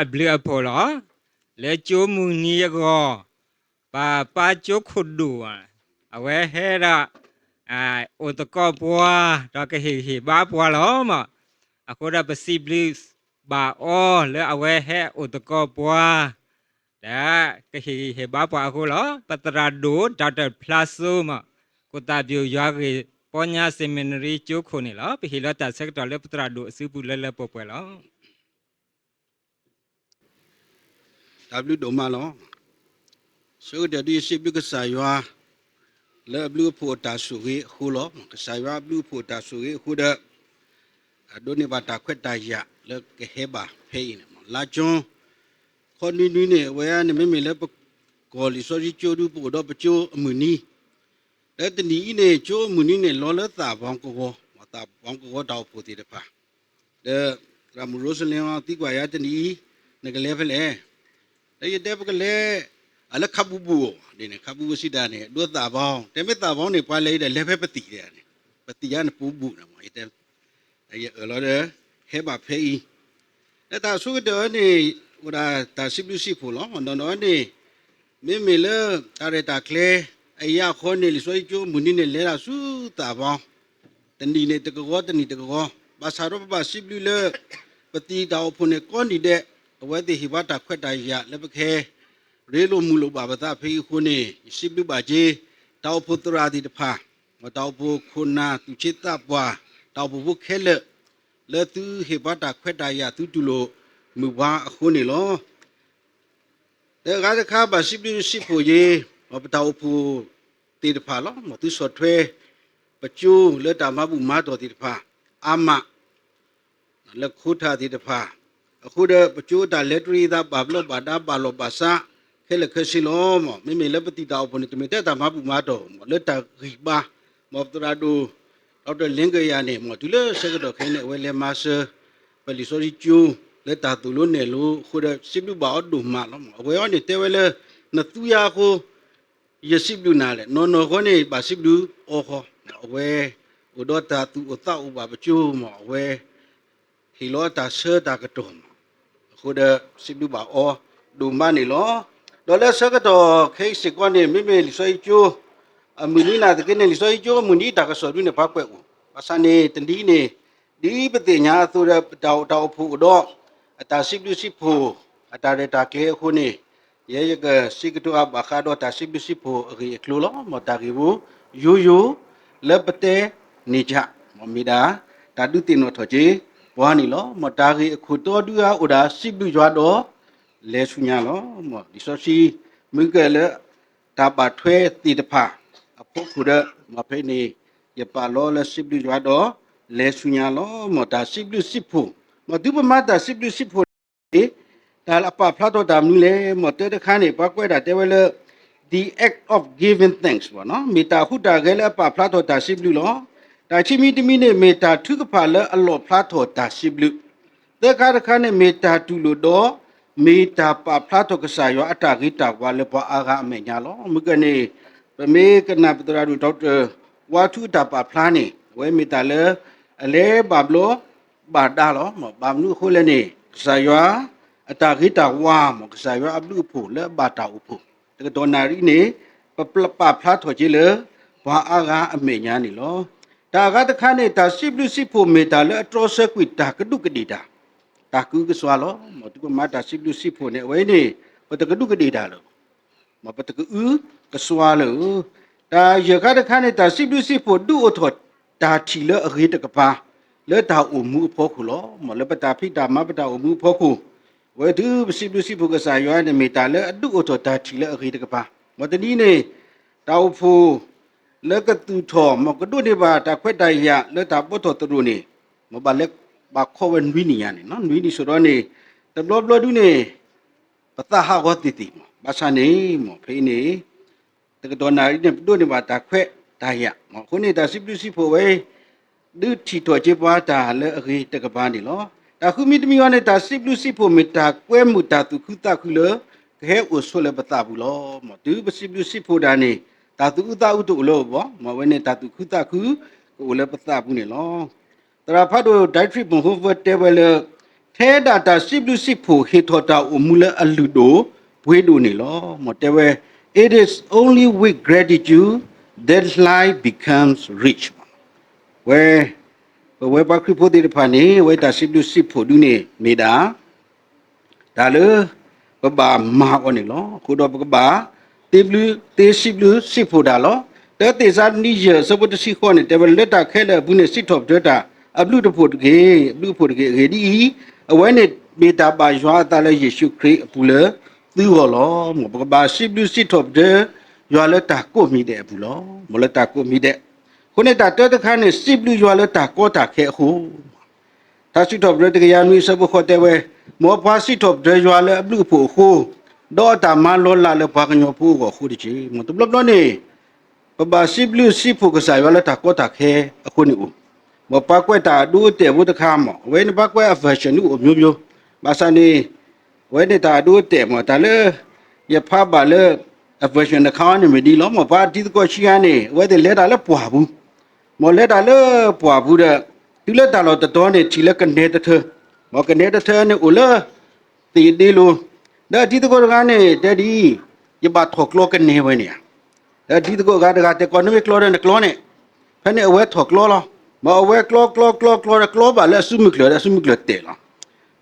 အဘျုးအဖှိၣ်လီၤ. လၢကၠိမုၢ်နံၤအဂီၢ် ပၢ်ပၢ်ကၠိခိၣ်ဒိၣ် အဝဲဟဲဒၣ် အိၣ်သကိးပှၤ ဒီးကဟ့ၣ်ဂံၢ်ဟ့ၣ်ဘါပှၤလီၤ. အဃိဒီးပစံးဘျုးဘၣ်အီၤလၢအဝဲဟဲအိၣ်သကိးပှၤ ဒီးကဟ့ၣ်ဂံၢ်ဟ့ၣ်ဘါပှၤအဃိလီၤ. ပသရၣ်ဒိၣ် ဒီက်တာ ဖျါစိမး ကိၣ်သးပၠိၣ်ယွၤဂ့ၢ်ပီညါ seminary ကၠိခိၣ်န့ၣ်လီၤ. ပဟ့ၣ်လီၤတၢ်ဆၢကတီၢ်လၢပသရၣ်ဒိၣ်အစုပူၤလၢလၢပှဲၤပှဲၤလီၤ. တၢ်ဘျုးဒိၣ်မးလီၤ. ဆၢကတီၢ်ဒ်ယစံးဘျုးကစၢ်ယွၤ လၢအဘျုးအဖှိၣ်အတၢ်ဆိၣ်ဂ့ၤအဃိလီၤ. ကစၢ်ယွၤအဘျုးအဖှိၣ်အတၢ်ဆိၣ်ဂ့ၤအဃိဒီး အဒိးန့ၢ်ဘၣ်တၢ်ခွဲးတၢ်ယာ်လၢကဟဲဘၣ်ဖဲအံၤန့ၣ် လါကၠိ ခီနွံနွံန့ၣ် အဝဲန့ၣ်မ့မ့ၢ်လၢပကီၢ်လံာ်စီဆှံကၠိဒု ပအိၣ်ဒီးပကၠိအမုၢ်နံၤ လၢတနံၤအံၤန့ၣ် ကၠိအမုၢ်နံၤန့ၣ် လီၤလၢသးဘီကဝီၤ, သးဘီကဝီၤတၢ်အိၣ်ဖှိၣ်သ့ၣ်တဖၣ်, ဒီး သရၣ်မုၣ်ရိစလ့ သံကွၢ်ယၤတနံၤအံၤ နကလဲၤဖဲလဲၣ်, ဒီးယတဲပကလဲၤ အလၢခးဘူးဘူးအီၤ, ဒ်န့ၣ် ခးဘူးဘူးစံးတၢ်န့ၣ် ဒိသးဘီ, တဲမ့ၢ်သးဘီန့ၣ် ပှၤလဲၤအံၤဒီးလဲၤဖဲပသံၣ်ဒၣ်န့ၣ်, ပသံၣ်ဒၣ်န့ၣ်ပူၤဘူးန့ၣ်မး, ယအၢၣ်လီၤဒီး ဟဲဘၣ်ဖဲအံၤ, လၢတၢ်ဆိကတၢၢ်န့ၣ် အိၣ်ဒၣ်တၢ်စံးဘျုးစံးဖှိၣ်လီၤ. နီၢ်နီၢ်န့ၣ် မ့မ့ၢ်လၢ တၢ်ရဲၣ်တၢ်ကျဲၤ အယါဃီန့ၣ် လံာ်စီဆှံကၠိမုၢ်နံၤန့ၣ် လဲၤဒၣ်ဆူသးဘီ, တနံၤန့ၣ်တကဝီၤ တနံၤတကဝီၤ, ဘၣ်ဆၣ်ဒီးပဘၣ်စံးဘျုးလၢ ပသံၣ်တၢ်အိၣ်ဖှိၣ်န့ၣ် ကိးနံၣ်ဒဲး အဝဲသ့ၣ်ဟ့ၣ်ဘၣ်တၢ်ခွဲးတၢ်ယာ်လၢပကဟဲ ရ့လိာ်မုာ်လိာ်ဘၣ်ပသးဖဲအံၤအဃိန့ၣ် ယစံးဘျုးဘၣ်က့ၤ တၢ်အိၣ်ဖှိၣ်သရၣ်သ့ၣ်တဖၣ်, တၢ်အိၣ်ဖှိၣ်ခိၣ်နၢ်သူၣ်ဆ့သးပှၢ်, တၢ်အိၣ်ဖှိၣ်ဖိခဲလၢာ် လၢသုဟ့ၣ်ပှၤတၢ်ခွဲးတၢ်ယာ် သုတူၢ်လိာ်မုာ်ပှၤအဃိန့ၣ်လီၤ. ဒီးအဂၤတခါဘၣ်စံးဘျုးစံးဖှိၣ်က့ၤ ပတၢ်အိၣ်ဖှိၣ်သ့ၣ်တဖၣ်လီၤ. သုဆီၣ်ထွဲ ပကၠိလၢတၢ်မၤဘူၣ်မၤတီၢ်သ့ၣ်တဖၣ် အါမး လၢခိထၣ်သ့ၣ်တဖၣ်, အဃိဒီးပကၠိတၢ်လဲၤတရံးသးဘၣ်ဘျီးဘၣ်ဒါဘၣ်လီၢ်ဘၣ်စး ခဲလၢာ်ခဲဆ့လီၤ. မ့မ့ၢ်လၢပသံၣ်တၢ်အိၣ်ဖှိၣ်န့ၣ် တမ့ၢ်ထဲတၢ်မၤဘူၣ်မၤတီၢ် လၢတၢ်ဂံၢ်ဘါ, မ်ပသရၣ်ဒိၣ် ဒီးလ့ကယၤန့ၣ် မ်တုၤလၢဆၢကတီၢ်ခဲအံၤန့ၣ် အဝဲလဲၤမၤစၢၤ ပလံာ်စီဆှံကၠိ လၢတၢ်သိၣ်လိနဲၣ်လိအဃိဒီး စံးဘျုးဘၣ်အီၤဒိၣ်မးလီၤ. အဝဲအံၤန့ၣ်တဲဝဲလၢ နသူယၤအဃိ ယစံးဘျုးနၤလဲၣ်, နီၢ်နီၢ်ဃီန့ၣ် ဘၣ်စံးဘျုးအီၤဃီ, အဝဲ အိၣ်ဒီးတၢ်သူၣ်အိၣ်သးအိၣ်ဘၣ်ပကၠိမး အဝဲ ဟ့ၣ်လီၤတၢ်ဆၢတၢ်ကတီၢ်မး, အဃိဒီးစံးဘျုးဘၣ်အီၤဒိၣ်မးန့ၣ်လီၤ. ဒီးလၢဆၢကတီၢ်ခဲအံၤစ့ၢ်ကီးန့ၣ် မ့မ့ၢ်လံာ်စီဆှံကၠိ အမုၢ်နံၤနာ်သက့န့ၣ် လံာ်စီဆှံကၠိအမုၢ်နံၤတၢ်ကစီၣ်ဒုန့ၣ် ပှၤကွဲးအိၣ်, ဘၣ်ဆၣ်န့ၣ် တနံၤအံၤန့ၣ် ဒ်ပသ့ၣ်ညါအသိးဒီး ပတၢ်အိၣ်ဖှိၣ်အိၣ်ဒီး အတၢ်စံးဘျုးစံးဖှိၣ် အတၢ်ရဲၣ်တၢ်ကျဲၤအဃိန့ၣ် ယဲယကစံးကတိၤအါဘၣ်ဃးဒီး တၢ်စံးဘျုးစံးဖှိၣ်အဂ့ၢ်အကျိၤလီၤ. မ်တၢ်ဂ့ၢ်ဖိ ယိယိ လၢပတဲန့ၢ်ယၤ မ်မ့ၢ်ဒၣ် တၢ်ဒုးသ့ၣ်နီၣ်ထီၣ်က့ၤပှၤန့ၣ်လီၤ. မ်တၢ်ဂ့ၢ်အခိၣ်တီဒုအါအိၣ်ဒၣ် စံးဘျုးယွၤဒီး လဲၤဆူညါလီၤ. မ်လံာ်စီဆှံ မ့ၢ်ကဲလၢ တၢ်ဘၣ်ထွဲသ့ၣ်တဖၣ် အဖီခိၣ်ဒီး မ်ဖဲန့ၣ် ယပာ်လီၤလၢစံးဘျုးယွၤဒီး လဲၤဆူညါလီၤ. မ်တၢ်စံးဘျုးစံးဖှိၣ်, မ်တုၤပမၤတၢ်စံးဘျုးစံးဖှိၣ်န့ၣ် တၢ်အပာ်ဖျါထီၣ်တၢ်မနုၤလဲၣ်. မ်တၢတခါန့ၣ် ပှၤကွဲးဒၣ်တဲဝဲလၢ the act of giving thanks မ့ၢ်တၢ်ဟူးတၢ်ဂဲၤလၢအပာ်ဖျါထီၣ်တၢ်စံးဘျုးလီၤ. တၢ်ခံမံၤတမံၤန့ၣ် မ့ၢ်တၢ်ထုကဖၣ်လၢအလီၣ်ဖျါထီၣ်တၢ်စံးဘျုး, သၢခါတခါန့ၣ် မ့ၢ်တၢ်တူၢ်လိာ်ဒီး မ့ၢ်တၢ်ပာ်ဖျါထီၣ်ကစၢ်ယွၤအတၢ်ဂ့ၤတၢ်ဝါလၢပှၤအါဂၤအမဲာ်ညါလီၤ. မ့ၢ်ကဲန့ၣ် ပမ့ၢ်ကနၣ်ပသရၣ်ဒိၣ် ဒီကတၢၢ် ဝါထူအတၢ်ပာ်ဖျါန့ၣ် အဝဲမ့ၢ်တၢ်လၢ အလဲၤဘၣ်ဘျီးဘၣ်ဒါလီၤ. ဘၣ်မနုၤအဃိလဲၣ်န့ၣ် ကစၢ်ယွၤ အတၢ်ဂ့ၤတၢ်ဝါ မ်ကစၢ်ယွၤအဘျုးအဖှိၣ်လၢအဘၣ်တၢ်အိၣ်ဖှိၣ် တကတီၢ်နၣ်ရံၣ်န့ၣ် ပပာ်ဖျါထီၣ်က့ၤလၢ ပှၤအါဂၤအမဲာ်ညါန့ၣ်လီၤ. တၢ်အဂၤတခါန့ၣ် တၢ်စံးဘျုးစံးဖှိၣ်မ့ၢ်တၢ်လၢအတြီဆၢကွံာ်တၢ်ကဒူးကဒ့ၣ်တၢ်, တၢ်ကအုကစွါလီၤ. မ်တုၤပမၤတၢ်စံးဘျုးစံးဖှိၣ်န့ၣ် အဝဲန့ၣ် ပတကဒူးကဒ့ၣ်တၢ်လၢၤ မ်ပတကအုကစွါလၢၤ. တၢ်ယဲၢ်ခါတခါန့ၣ် တၢ်စံးဘျုးစံးဖှိၣ်ဒုးအိၣ်ထီၣ်တၢ်ထံၣ်လၢအဂ့ၤတကပၤ လၢတၢ်အိၣ်မူအဖီခိၣ်လီၤ. မ်လၢပတၢ်ဖံးတၢ်မၤပတၢ်အိၣ်မူအဖီခိၣ် အဝဲတုၤပစံးဘျုးစံးဖှိၣ်ကစၢ်ယွၤန့ၣ် မ့ၢ်တၢ်လၢအဒုးအိၣ်ထီၣ်တၢ်ထံၣ်လၢအဂ့ၤတကပၤ. မ်တနံၤန့ၣ် တၢ်အိၣ်ဖှိၣ် လၢကသူၣ်ထီၣ် မ်ကဒိးန့ၢ်ဘၣ်တၢ်ခွဲးတၢ်ယာ်လၢတၢ်ဘီထီၣ်သရိာ်န့ၣ် မ်ဘၣ်လဲၤဘၣ်ခီဝဲနွံနံၣ်ညါန့ၣ် နွံနံၣ်ဆိးဒီးန့ၣ် တဘျီဘျီဒုန့ၣ် ပသးဟးဂီၤသ့ၣ်သ့ၣ်မး ဘၣ်ဆၣ်န့ၣ် မ်ဖဲအံၤန့ၣ် တကတီၢ်နၣ်ရံၣ်န့ၣ် ပဒိးန့ၢ်ဘၣ်တၢ်ခွဲးတၢ်ယာ်မး အဃိန့ၣ် တၢ်စံးဘျုးစံးဖှိၣ်ဝဲ ဒုးထံၣ်ထီၣ်က့ၤပှၤတၢ်လၢအဂ့ၤတကပၤန့ၣ်လီၤ. တၢ်ဃုမံၤတမံၤအံၤန့ၣ် တၢ်စံးဘျုးစံးဖှိၣ်မ့ၢ်တၢ်ကွဲမုာ်တၢ်သူၣ်ခုသးခုလၢ ကဟဲအိၣ်ဆိးလၢပသးပူၤလီၤ. မ်တုၤပစံးဘျုးစံးဖှိၣ်ဒၣ်န့ၣ် တၢ်သူၣ်အုးသးအုးတအိၣ်လၢၤဘၣ် မ်အဝဲန့ၣ်တၢ်သူၣ်ခုသးခု ကအိၣ်လၢပသးပူၤန့ၣ်လီၤ. သရၣ်ဖးဒိၣ် Dietrich Bonhoeffer တဲဝဲလၢ ထဲဒၣ်တၢ်စံးဘျုးစံးဖှိၣ်ဟ့ၣ်ထီၣ်တၢ်အိၣ်မူလၢအလုၢ်ဒိၣ်ပှ့ၤဒိၣ်န့ၣ်လီၤ. မ်တဲဝဲ It is only with gratitude that life becomes rich. ဝဲ ပဝဲပှၤခရံာ်ဖိသ့ၣ်တဖၣ်န့ၣ် အဝဲတၢ်စံးဘျုးစံးဖှိၣ်ဒုန့ၣ်မ့ၢ်ဒၣ် တၢ်လၢ ပဘၣ်မၤအီၤန့ၣ်လီၤ. အဃိဒီးပကဘၣ် သ့ဘျုး သ့စံးဘျုးစံးဖှိၣ်တၢ်လီၤ. တၢသ့းစၤလနံယဲၢ်အဆၢဖိတဆံဃိးန့ၣ် တဲဝဲလၢတၢ်ခဲလၢာ်အပူၤန့ၣ် စံးထီၣ်ပတြၢၤတၢ် အဘျုးတဖှိၣ်တက့ၢ်, အဘျုးအဖှိၣ်တက့ၢ်. အဂ့ၢ်ဒ်အံၤ, အဝဲန့ၣ်မ့ၢ်တၢ်ဘၣ်ယွၤအသးလၢယ့ၣ်ၡူးခရံာ်အပူၤလၢသုဂီၢ်လီၤ. မ်ပကဘၣ်စံးဘျုးစံးထီၣ်ပတြၢၤ ယွၤလၢတၢ်ကိးမံၤဒဲးအပူၤလီၤ. မ်လၢတၢ်ကိးမံၤဒဲး အဃိန့ၣ်တၢ်တၢတခါန့ၣ် စံးဘျုးယွၤလၢတၢ်ကီတၢ်ခဲအဃိ ထါစံးထီၣ်ပတြၢၤတကယၤနွံအဆၢဖိဃိးတဲဝဲ, မ်ပှၤစံးထီၣ်ပတြၢၤယွၤလၢအဘျုးအဖှိၣ်အဃိ, ဒီးအတၢ်မၤလီၤလးလၢပှၤကညီဖိအဂီၢ်အဃိတက့ၢ်. မ်တဘျီဘျီန့ၣ် ပဘၣ်စံးဘျုးစံးဖှိၣ်ကစၢ်ယွၤလၢတၢ်ကီတၢ်ခဲအဃိန့ၣ်အိၣ်, မ်ပှၤကွဲးတၢ်အဒိအတဲာ်ဖိတခါမး အဝဲန့ၣ်ပှၤကွဲးအ version န့ၣ်အိၣ်မျိုးမျိုး, ဘၣ်ဆၣ်န့ၣ် အဝဲန့ၣ်တၢ်အဒိအတဲာ်မး တၢ်လၢ ယဖးဘၣ်လၢ အ version တခါအံၤန့ၣ်မ့ၢ်ဒ်လီၤ. မ်ပှၤတံၤသကိးခံဂၤန့ၣ် အဝဲသ့ၣ်လဲၤတၢ်လၢပှၢ်ပူၤ, မ်လဲၤတၢ်လၢပှၢ်ပူၤဒီး တုၤလၢတၢ်လီၢ်တတီၤန့ၣ် ထံၣ်လၢကနဲတထၢ, မ်ကနဲတထၢန့ၣ်အိၣ်လၢ သ့ၣ်ဒ့လိၤ, ဒီးအတံၤသကိးတဂၤန့ၣ် တဲဒ်အံၤ, ယဘၣ်ထီၣ်ကျီကနဲဝဲန့ၣ်ဧါ. ဒီးအတံၤသကိးဂၤတဂၤတဲ ကိးနမ့ၢ်ကျီဒီးနကျီန့ၣ်, ဖဲန့ၣ်အဝဲထီၣ်ကျီလီၤ. မ်အဝဲကျီကျီကျီကျီဒီးကျီဘၣ်လၢအစုမုၢ်ကျၢၢ်ဒီးအစုမုၢ်ကျၢၢ်တဲာ်လီၤ.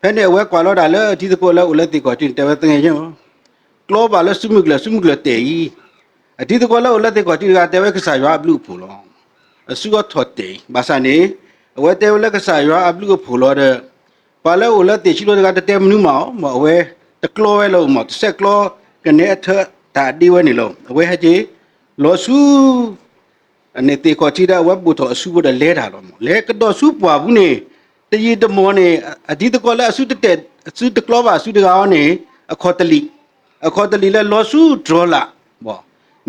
ဖဲန့ၣ်အဝဲကွၢ်လီၤတၢ်လၢအတံၤသကိးလၢအိၣ်လၢသ့ၣ်ခီၣ်ထံးန့ၣ် တဲဝဲသ့ၣ်ညါ ကျီဘၣ်လၢစုမုၢ်ကျၢၢ် စုမုၢ်ကျၢၢ်တဲာ်အံၤ, အတံၤသကိးလၢအိၣ်လၢသ့ၣ်ခီၣ်ထံးတဂၤတဲဝဲကစၢ်ယွၤအဘျုးအဖှိၣ်လီၤ. အစုအီထီၣ်တဲာ်အံၤ ဘၣ်ဆၣ်န့ၣ် အဝဲတဲဝဲလၢကစၢ်ယွၤအဘျုးအဖှိၣ်လီၤဒီး ပှၤလၢအိၣ်လၢသ့ၣ်ဆံလိတဂၤတတဲမနုၤမးအီၤ, မ်အဝဲတကျီဝဲလၢအအိၣ်မး တဆဲးကျီကနဲအထၢတၢ်အဒ့ဝဲန့ၣ်လီၤ. အဝဲဟဲက့ၤ လီၤဆူ အန့ၣ်သ့ၣ်ခီၣ်ထံးဒီးအဝဲဘိၣ်ထီၣ်အစုဖိဒီးလဲၤတၢ်လီၤ. လဲၤကဒီးဆူပှၢ်ပူၤန့ၣ် တယံာ်တမီၢ်န့ၣ် အတံၤသကိးလၢအစုတတဲာ် အစုတကျီဘၣ်အစုတဂၤအီၤန့ၣ် အခီၣ်တလံာ်, အခီၣ်တလံာ်လၢလီၤဆူတြီၤလး,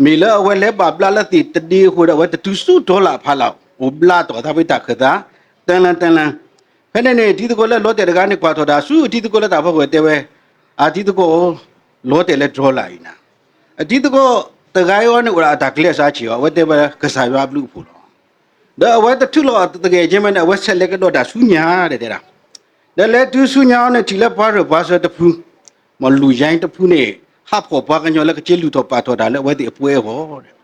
မ့ၢ်လၢအဝဲလဲၤဘၣ်ဘျါလၢသ့ၣ်တဒ့အဃိဒီး အဝဲတတုၤဆူတြီၤလးအဖီလာ် အိၣ်ဘျါတီၢ်သးဖဲတၢ်ခၢၣ်သး တလၢတလၢ. ဖဲန့ၣ်န့ၣ် တံၤသကိးလၢလီၤတဲာ်တဂၤန့ၣ် ကွၢ်ထီၣ်တၢ်ဆူအတံၤသကိးလၢတၢ်ဖီခိၣ်တဲဝဲ, အတံၤသကိး လီၤတဲာ်လၢတြီၤလးအံၤနၤ, အတံၤသကိးတဂၤအံၤအီၤန့ၣ် အိၣ်ဒီးအတၢ်ကျဲအစးဆံးအီၤ အဝဲတဲဝဲကစၢ်ယွၤအဘျုးအဖှိၣ်လီၤ. ဒီးအဝဲတထုးလီၤတဂ့ၤကဲမးန့ၣ် အဝဲဆဲးလဲၤကဒီးတၢ်ဆူညါတဲဒၣ်, ဒီးလဲၤတုၤဆူညါအီၤန့ၣ် ထံၣ်လၢပှၤရၢၢ်ပှၤစၢၤတဖု မ်လူၢ်ယါတဖုန့ၣ် ဟးဖီၣ်ပှၤကညီလၢကက့ၤလုၢ်ထီၣ်ပာ်ထီၣ်တၢ်လၢအဝဲသ့ၣ်အပှဲၤအဂီၢ်ဒီး,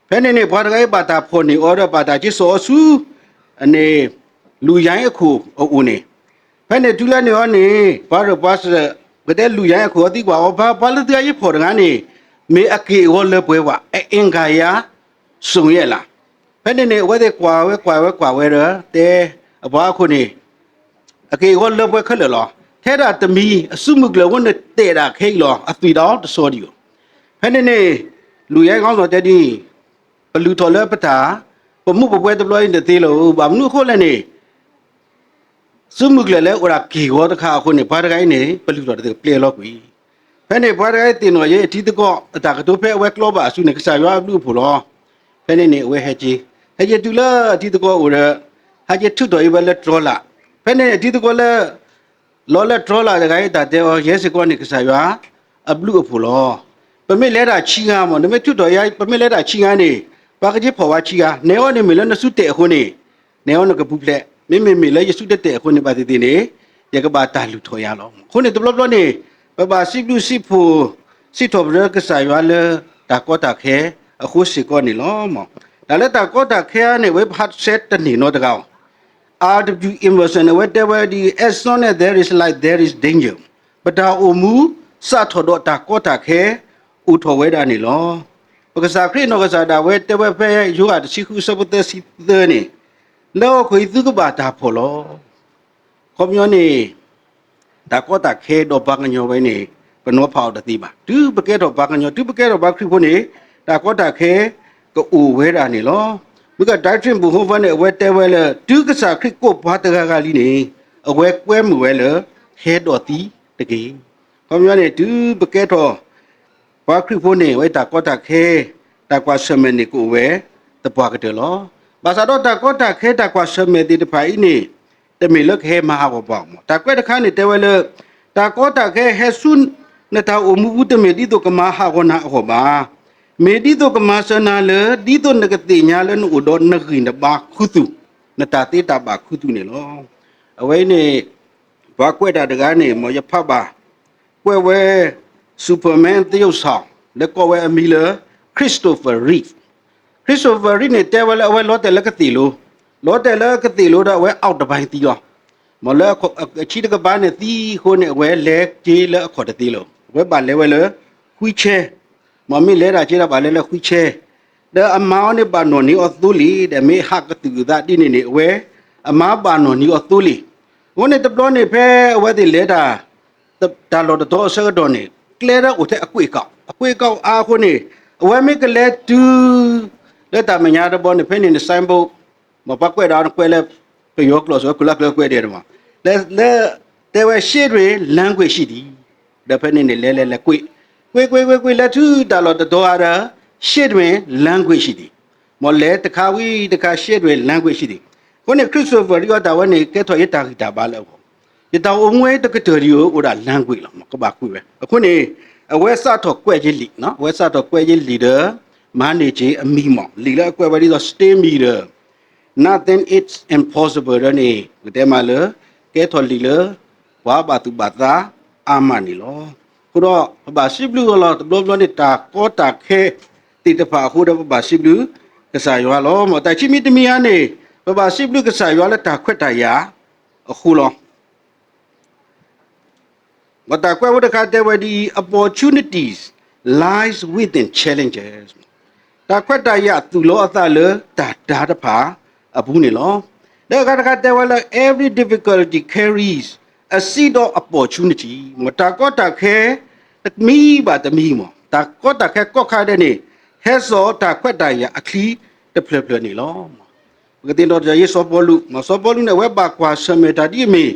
ဖဲန့ၣ်န့ၣ် ပှၤတဂၤအံၤဘၣ်တၢ်ဖီၣ်န့ၢ်အီၤဒီး ဘၣ်တၢ်က့ၤစိာ်အီၤဆူ အန့ၣ် လူၢ်ယါအခိၣ်အအိၣ်န့ၣ်, ဖဲန့ၣ်တုၤလၢန့ၣ်အီၤန့ၣ် ပှၤရၢၢ်ပှၤစၢၤ ကတဲလူၢ်ယါအခိၣ်အီၤသံကွၢ်အီၤ ပှၤလၢသုဂၤယဖီၣ်တဂၤန့ၣ် မ့ၢ်အက့ၢ်အဂီၤလၢပှဲၤဝဲ အအင်္ဂါရ စုံရဲ့လား. ဖဲန့ၣ်န့ၣ် အဝဲသ့ၣ်ကွၢ်ဝဲကွၢ်ဝဲကွၢ်ဝဲဒီး တဲအပှၤအခိၣ်န့ၣ် အက့ၢ်အဂီၤလၢပှဲၤခဲလၢာ်လီၤ. ထဲဒၣ်တမံၤ အစုမုၢ်ကျၢၢ်ဝဲန့ၣ်တဲာ်ဒၣ်ခဲအံၤလီၤ. အသွံၣ်ဒီးတဆီဒံးဧိၤ. ဖဲန့ၣ်န့ၣ် လူၢ်ယါအခိၣ်တဲဒ်အံၤ, ပလုၢ်ထီၣ်လၢပတၢ် ပမူးပပွဲတဘျီအံၤတသ့လၢၤ. ဘၣ်မနုၤအဃိလဲၣ်န့ၣ် စုမုၢ်ကျၢၢ်လၢအိၣ်ဒၣ်က့ၢ်ဂီၤတခါအဃိန့ၣ် ပှၤတဂၤအံၤန့ၣ် ပလုၢ်ထီၣ်တသ့ ပျဲလီၤကွံာ်. ဖဲန့ၣ်ပှၤတဂၤအံၤသ့ၣ်နီၣ်ယဲ အတံၤသကိးအတၢ်ကတိၤဖဲအဝဲကျီဘၣ်အစုန့ၣ် ကစၢ်ယွၤအဘျုးအဖှိၣ်လီၤ. ဖဲန့ၣ်န့ၣ် အဝဲဟဲက့ၤ ဟဲက့ၤတုၤလၢအတံၤသကိးအိၣ်ဒီး ဟဲက့ၤထုးထီၣ်အံၤဝဲလၢတြီၤလး. ဖဲန့ၣ်အတံၤသကိးလၢ လီၤလၢတြီၤလးတဂၤအံၤတၢ်တဲအီၤ ယဲစ့ၢ်ကီးန့ၣ် ကစၢ်ယွၤအဘျုးအဖှိၣ်လီၤ. ပမ့ၢ်လဲၤတၢ်ခံဂၤမး နမ့ၢ်ထုးထီၣ်အံၤ ပမ့ၢ်လဲၤတၢ်ခံဂၤန့ၣ် ပှၤကက့ၤဖီၣ်ဝဲခံဂၤ နဲအီၤန့ၣ်မ့ၢ်လၢနစုတဲာ်အဃိန့ၣ် နဲအီၤနကပူၤဖျဲး မ့မ့ၢ်မ့ၢ်လၢယစုတတဲာ်အဃိန့ၣ် ဘၣ်သ့ၣ်သ့ၣ်န့ၣ် ယကဘၣ်တၢ်လုၢ်ထီၣ်ယၤလီၤ. အဃိန့ၣ်တဘျီဘျီန့ၣ် ပဘၣ်စံးဘျုးစံးဖှိၣ် စံးထီၣ်ပတြၢၤကစၢ်ယွၤလၢတၢ်ကီတၢ်ခဲအဃိစ့ၢ်ကီးန့ၣ်လီၤ. တၢ်လၢတၢ်ကီတၢ်ခဲန့ၣ် အဝဲပဟးဆှဲးတန့ၢ်နီတဂၤအီၤ R W Emerson အဝဲတဲဝဲဒ်အံၤ As long as there is life, there is danger. ပတၢ်အိၣ်မူစးထီၣ်ဒီးတၢ်ကီတၢ်ခဲအိၣ်ထီၣ်ဝဲဒၣ်န့ၣ်လီၤ. ပကစၢ်ခရံာ်နီၢ်ကစၢ်ဒၣ်ဝဲတဲဝဲဖဲယိၤဟၣ်တဆံဃုအဆၢဖိသၢဆံသၢန့ၣ် လၢဟီၣ်ခိၣ်အံၤသုကဘၣ်တၢ်ဖှီၣ်လီၤ. ခီပညီန့ၣ် တၢ်ကီတၢ်ခဲဒီးပှၤကညီဝဲန့ၣ် ပနီၤဖးအီၤတသ့ဘၣ်. တုၤပကဲထီၣ်ပှၤကညီ တုၤပကဲထီၣ်ပှၤခရံာ်ဖိန့ၣ် တၢ်ကီတၢ်ခဲကအိၣ်ဝဲဒၣ်န့ၣ်လီၤ. မ့ၢ်က Dietrich Bonhoeffer န့ၣ် အဝဲတဲဝဲလၢ တုၤကစၢ်ခရံာ်ကိးပှၤတဂၤဂၤလံန့ၣ် အဝဲကွဲမုာ်ဝဲလၢ ဟဲဒီးသံတက့ၢ်. ခီပညီန့ၣ် တုၤပကဲထီၣ် ပှၤခရံာ်ဖိန့ၣ် အဝဲတၢ်ကီတၢ်ခဲ တၢ်ကွၢ်ဆၢၣ်မဲာ်န့ၣ်ကအိၣ်ဝဲသပှၢ်ကတၢၢ်လီၤ. ဘၣ်ဆၣ်ဒီးတၢ်ကီတၢ်ခဲတၢ်ကွၢ်ဆၢၣ်မဲာ်သ့ၣ်တဖၣ်အံၤန့ၣ် တမ့ၢ်လၢကဟဲမၤဟးဂီၤပှၤအဂီၢ်မး. တၢ်ကွဲးတခါန့ၣ်တဲဝဲလၢ တၢ်ကီတၢ်ခဲဟဲဆူနတၢ်အိၣ်မူပူၤတမ့ၢ်ဒ်သိးကမၤဟးဂီၤနၤအဂီၢ်ဘၣ်. မ့ၢ်ဒ်သိးကမၤစၢၤနၤလၢ ဒ်သိးနကသ့ၣ်ညါလၢနအိၣ်ဒီးနဂံၢ်နဘါခူသူၣ်, နတၢ်သ့တၢ်ဘၣ်ခူသူၣ်န့ၣ်လီၤ. အဝဲအံၤန့ၣ် ပှၤကွဲးတၢ်တဂၤန့ၣ် မ်ယဖးဘၣ်, ကွဲးဝဲ Superman သရုပ်ဆောင် လၢကိးဝဲအမံၤလၢ Christopher Reeve. Christopher Reeve န့ၣ် တဲဝဲလၢအဝဲလီၤတဲာ်လၢကသ့ၣ်လိၤ, လီၤတဲာ်လၢကသ့ၣ်လိၤဒီးအဝဲ အောက်တပိုင်း သံလီၤ. မ်လၢအဆံးတကပၤန့ၣ်သံအဃိန့ၣ် အဝဲလဲၤက့ၤလၢအခီၣ်တသ့လၢၤ, အဝဲဘၣ်လဲၤဝဲလၢ wheelchair, မ်မ့ၢ်လဲၤတၢ်က့ဒီးဘၣ်လဲၤလၢ wheelchair, ဒီးအမါအီၤန့ၣ်ဘၣ်နီၢ်နံၤအီၤသိလ့ၣ်, ဒီးမ့ၢ်ဟးကသုၣ်ကသးဒ်န့ၣ်န့ၣ် အဝဲ အမါဘၣ်နီၢ်နံၤအီၤသိလ့ၣ်. အဃိန့ၣ်တဘျီန့ၣ် ဖဲအဝဲသ့ၣ်လဲၤတၢ် တၢ်လီၢ်တတီၤအဆၢကတီၢ်န့ၣ် ကျဲဒၣ်အိၣ်ထဲအကွ့ၢ်ကီး, အကွ့ၢ်ကီးအါအဃိန့ၣ် အဝဲမ့ၢ်ကလဲၤတုၤ လၢတၢ်မဲာ်ညါတဘျီန့ၣ် ဖဲန့ၣ်န့ၣ် signboard မ်ပှၤကွဲးဒီးကွဲးလၢ ပယီၤကျိာ်စ့ၢ်ကီး လၢကျဲကွဲးဒဲးမး, လၢ တဲဝဲ ရှေ့တွင် လမ်းခွင့်ရှိသည်, ဒီးဖဲန့ၣ်န့ၣ် လဲၤလဲၤလဲၤကွ့ၢ်, ကွ့ၢ်ကွ့ၢ်ကွ့ၢ်ကွ့ၢ် လဲၤတုၤတၢ်လီၢ်တတီၤဧါဒီး ရှေ့တွင် လမ်းခွင့်ရှိသည်, မ်လဲၤတခါဝံၤတခါ ရှေ့တွင် လမ်းခွင့်ရှိသည်. အဃိန့ၣ် Christopher Reeve အီၤတၢ်ဝဲန့ၣ် ကဲထီၣ်ယတၢ်ဂံၢ်တၢ်ဘါလၢအဂီၢ်, ယတၢ်အိၣ်မူတကတၢၢ်ဒံးဧိၤ အိၣ်ဒၣ် လမ်းခွင့် လီၤ, မ်ကဘၣ်ကွ့ၢ်ဝဲ. အဃိန့ၣ် အဝဲစးထီၣ်ကွဲးယလံာ်, အဝဲစးထီၣ်ကွဲးယလံာ်ဒီး မၤန့ၢ်က့ၤအမံၤမး, လံာ်လၢအကွဲးဝဲဒ်သိး Stay Middle, Nothing is Impossible ဒီးန့ၣ် ပကတဲမးလၢ ကဲထီၣ်လံာ်လၢ ပှၤဘၣ်သူၣ်ဘၣ်သးအါမးန့ၣ်လီၤ. အဃိဒီး ပဘၣ်စံးဘျုးအီၤလီၤ. တဘျီဘျီန့ၣ် တၢ်ကီတၢ်ခဲသ့ၣ်တဖၣ်အဃိဒီး ပဘၣ်စံးဘျုးကစၢ်ယွၤလီၤ. မ်တၢ်ခံမံၤတမံၤဧါန့ၣ် ပဘၣ်စံးဘျုးကစၢ်ယွၤလၢတၢ်ခွဲးတၢ်ယာ်အဃိလီၤ. မ်တၢ်ကွဲးဖိတခါတဲဝဲဒ်အံၤ, Opportunities lies within challenges, တၢ်ခွဲးတၢ်ယာ်သူၣ်လီၤအသးလၢတၢ်တၤတဖၣ်အပူၤန့ၣ်လီၤ. ဒီးအဂၤတခါတဲဝဲလၢ Every difficulty carries a seed of opportunity, မ်တၢ်ကီတၢ်ခဲ တမံၤဘၣ်တမံၤမး, တၢ်ကီတၢ်ခဲကိးခါဒဲးန့ၣ် ဟဲစိာ်တၢ်ခွဲးတၢ်ယာ်အချံတဖျၢၣ်ဖျၢၣ်န့ၣ်လီၤ. ပကသ့ၣ်နီၣ်ထီၣ်က့ၤစီၤပီလူး, မ်စီၤပီလူးန့ၣ် အဝဲဘၣ်ကွၢ်ဆၢၣ်မဲာ်တၢ်ဒ်အမ့ၢ်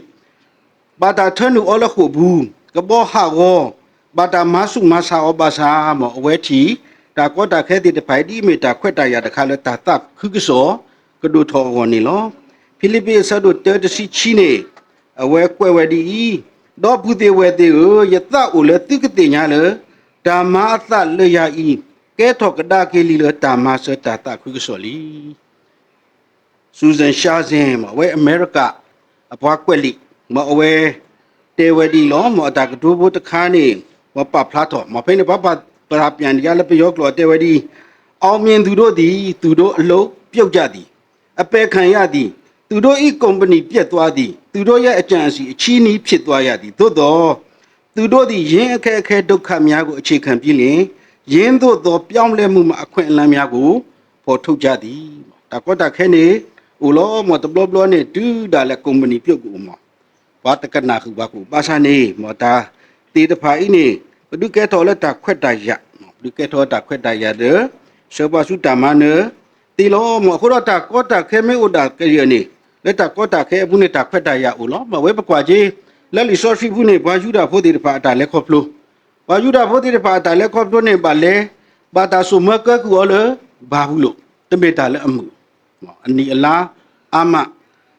ဘၣ်တၢ်ထၢနုာ်အီၤလၢဃိာ်ပူၤ, ကဘီဟးဂီၤ, ဘၣ်တၢ်မၤဆူၣ်မၤဆါအီၤဘၣ်ဆၣ်, မ်အဝဲထံၣ် တၢ်ကီတၢ်ခဲသ့ၣ်တဖၣ်အံၤ ဒ်အမ့ၢ်တၢ်ခွဲးတၢ်ယာ်တခါလၢတၢ်သးခုကစီၣ်ကဒိၣ်ထီၣ်အဂီၢ်န့ၣ်လီၤ. ဖံလံးပံးအဆၢဒိၣ်တၢတဆံခံန့ၣ် အဝဲကွဲးဝဲဒ်အံၤ, ဒီပုၢ်သ့ၣ်ဝဲၢ်သ့ၣ်ဧၢ, ယသးအိၣ်လၢသုကသ့ၣ်ညါလၢ တၢ်မၤအသးလၢယၤအံၤ ကဲထီၣ်ကဒါက့ၤလံလၢတၢ်မၤစၢၤတၢ်သးခုကစီၣ်လံ. Susan Chan မ်အဝဲအမဲရကၤ အပှၤကွဲးလံာ်, မ်အဝဲ တဲဝဲဒ်အံၤလီၤ. မ်အတၢ်ကတိၤဖိတခါန့ၣ် မ်ပာ်ဖျါထီၣ်, မ်ဖဲန့ၣ် ပှၤပာ်ဖျါန့ၣ်ယါလၢပယီၤကျိာ်တဲဝဲဒ်အံၤ, အောင်မြင်သူတို့သည် သူတို့အလုပ်ပြုတ်ကြသည်, အပယ်ခံရသည်, သူတို့၏ ကုမ္ပဏီပျက်သွားသည်, သူတို့ရဲ့အကြံအစည်အချည်းနှီးဖြစ်သွားရသည်, သို့သော် သူတို့သည် ယင်းအခက်အခဲဒုက္ခများကို အခြေခံပြီးလျှင် ယင်းသို့သောပြောင်းလဲမှုမှ အခွင့်အလမ်းများကို ဖော်ထုတ်ကြသည်. တၢ်ကီတၢ်ခဲန့ၣ် အိၣ်လီၤ. မ်တဘျီဘျီန့ၣ် တုၤဒၣ်လဲာ် ကုမ္ပဏီပြုတ် ကအိၣ်မး, ပှၤတကနၣ်ဃုာ်ပှၤကအိၣ်, ဘၣ်ဆၣ်န့ၣ် မ်တၢ်သ့ၣ်တဖၣ်အံၤန့ၣ် ပဒုးကဲထီၣ်လၢတၢ်ခွဲးတၢ်ယာ်, ပဒုးကဲထီၣ်တၢ်ခွဲးတၢ်ယာ်ဒီး ဆှၢပှၤဆူတၢ်မၤနၢၤသ့လီၤ. မ်အဃိဒီးတၢ်ကီတၢ်ခဲမ့ၢ်အိၣ်ဒၣ်ကယဲၢ်န့ၣ် လၢတၢ်ကီတၢ်ခဲအပူၤန့ၣ် တၢ်ခွဲးတၢ်ယာ်အိၣ်လီၤ. မ်အဝဲပကွၢ်က့ၤ လၢလံာ်စီဆှံပူၤန့ၣ် ပှၤယူဒၤဖိသ့ၣ်တဖၣ်အတၢ်လဲၤခီဖျိ, ပှၤယူဒၤဖိသ့ၣ်တဖၣ်အတၢ်လဲၤခီဖျိန့ၣ် ဘၣ်လဲၤ ဘၣ်တၢ်စိာ်မၢကဲကုၢ်အီၤလၢ ဘၤဘူလိၣ်, တမ့ၢ်တၢ်လၢအမုာ် အနံၣ်အလါအါမး,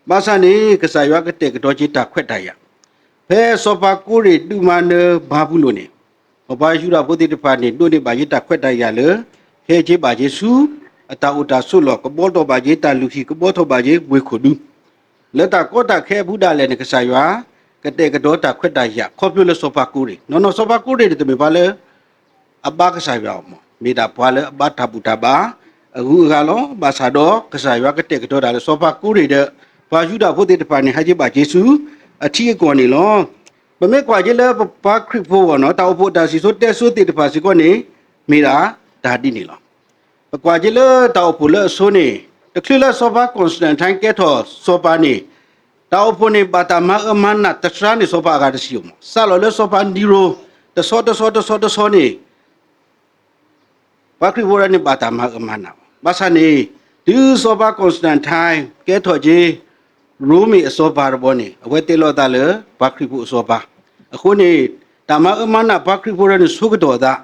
ဘၣ်ဆၣ်န့ၣ် ကစၢ်ယွၤကတဲာ်ကတီၤက့ၤတၢ်ခွဲးတၢ်ယာ်, ဖဲစီၤပၤကိရ့ၣ်ဒုးမၤနၢၤဘၤဘူလိၣ်န့ၣ်, ပှၤယူဒၤဖိသ့ၣ်တဖၣ်န့ၣ် ဒိးန့ၢ်ဘၣ်က့ၤတၢ်ခွဲးတၢ်ယာ်လၢ ဟဲက့ၤဘၣ်က့ၤဆူ အတၢ်အိၣ်တၢ်ဆိးလီၢ်, ကဘီထီၣ်ဘၣ်က့ၤတၢ်လုၢ်ဟံၣ်, ကဘီထီၣ်ဘၣ်က့ၤဝ့ၢ်ခိၣ်ဒူ, လၢတၢ်ကီတၢ်ခဲအပူၤဒၣ်လဲာ်န့ၣ် ကစၢ်ယွၤ ကတဲာ်ကတီၤတၢ်ခွဲးတၢ်ယာ် ခီဖျိလၢစီၤပၤကိရ့ၣ်, နီၢ်နီၢ်စီၤပၤကိရ့ၣ်န့ၣ် တမ့ၢ်ပှၤလၢ အဘါကစၢ်ယွၤအီၤမး, မ့ၢ်ဒၣ်ပှၤလၢအဘါတၢ်ဘူၣ်တၢ်ဘါအဂုၤအဂၤလီၤ. ဘၣ်ဆၣ်ဒီး ကစၢ်ယွၤကတဲာ်ကတီၤတၢ်လၢစီၤပၤကိရ့ၣ်ဒီး ပှၤယူဒၤဖိသ့ၣ်တဖၣ်န့ၣ် ဟဲက့ၤဘၣ်က့ၤဆူ အထံအကီၢ်န့ၣ်လီၤ. ပမ့ၢ်ကွၢ်က့ၤလၢပပှၤခရံာ်ဖိအဂီၢ်န့ၣ် တၢ်အိၣ်ဖှိၣ်အတၢ်စံၣ်စိၤတဲစိၤသ့ၣ်တဖၣ်စ့ၢ်ကီးန့ၣ် မ့ၢ်ဒၣ်တၢ်ဒ်န့ၣ်လီၤ. ပကွၢ်က့ၤလၢတၢ်အိၣ်ဖှိၣ်လၢအဆိန့ၣ် တချုးလၢစီၤပၤ Constantine ကဲထီၣ်စီၤပၤန့ၣ် တၢ်အိၣ်ဖှိၣ်န့ၣ် ဘၣ်တၢ်မၤအၢမၤနးတစှၤန့ၢ်စီၤပၤအဂၤတဆံးအီၤမး, စးလီၤလၢစီၤပၤနံရိ တဆီတဆီတဆီတဆီန့ၣ် ပှၤခရံာ်ဖိတဂၤန့ၣ် ဘၣ်တၢ်မၤအၢမၤနးအီၤ, ဘၣ်ဆၣ်န့ၣ် တုၤစီၤပၤ Constantine ကဲထီၣ်က့ၤ ရိမ့ၤအစီၤပၤတဘျီန့ၣ် အဝဲတဲလီၤအသးလၢ ပှၤခရံာ်ဖိအစီၤပၤ, အဃိန့ၣ် တၢ်မၤအၢမၤနးပှၤခရံာ်ဖိတဂၤန့ၣ် ဆိကတီၢ်အသး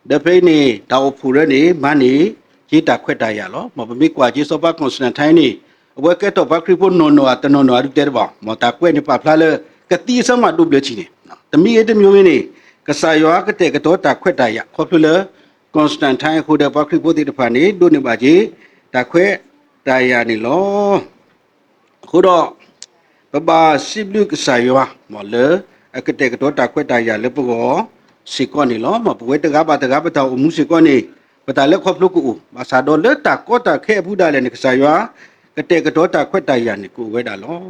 ဒီးဖဲအံၤန့ၣ် တၢ်အိၣ်ဖှိၣ်တဂၤန့ၣ် မၤန့ၢ်က့ၤတၢ်ခွဲးတၢ်ယာ်လီၤ. မ်ပမ့ၢ်ကွၢ်က့ၤစီၤပၤ Constantine န့ၣ် အဝဲကဲထီၣ်ပှၤခရံာ်ဖိနီၢ်နီၢ်ဧါ တနီၢ်နီၢ်ဧါ ဒုးတဲတဘၣ်, မ်တၢ်ကွဲးန့ၣ်ပာ်ဖျါလၢ ကသံအဆၢမးဒိၣ်ဘျၢထံန့ၣ်, တမံၤဂ့ၤတမံၤဂ့ၤန့ၣ် ကစၢ်ယွၤကတဲာ်ကတီၤတၢ်ခွဲးတၢ်ယာ် ခီဖျိလၢ Constantine အဃိဒီး ပှၤခရံာ်ဖိသ့ၣ်တဖၣ်န့ၣ် ဒိးန့ၢ်ဘၣ်က့ၤ တၢ်ခွဲးတၢ်ယာ်န့ၣ်လီၤ. အဃိဒီး ပဘၣ်စံးဘျုးကစၢ်ယွၤ မ်လၢအကတဲာ်ကတီၤတၢ်ခွဲးတၢ်ယာ်လၢပဂီၢ်စ့ၢ်ကီးန့ၣ်လီၤ. မ်ပဝဲတဂၤဘၣ်တဂၤပတၢ်အိၣ်မူစ့ၢ်ကီးန့ၣ် ပတၢ်လဲၤခီဖျိကအိၣ်, ဘၣ်ဆၣ်ဒီးလၢတၢ်ကီတၢ်ခဲအပူၤဒၣ်လဲာ်န့ၣ် ကစၢ်ယွၤကတဲာ်ကတီၤတၢ်ခွဲးတၢ်ယာ်န့ၣ် ကအိၣ်ဝဲဒၣ်လီၤ.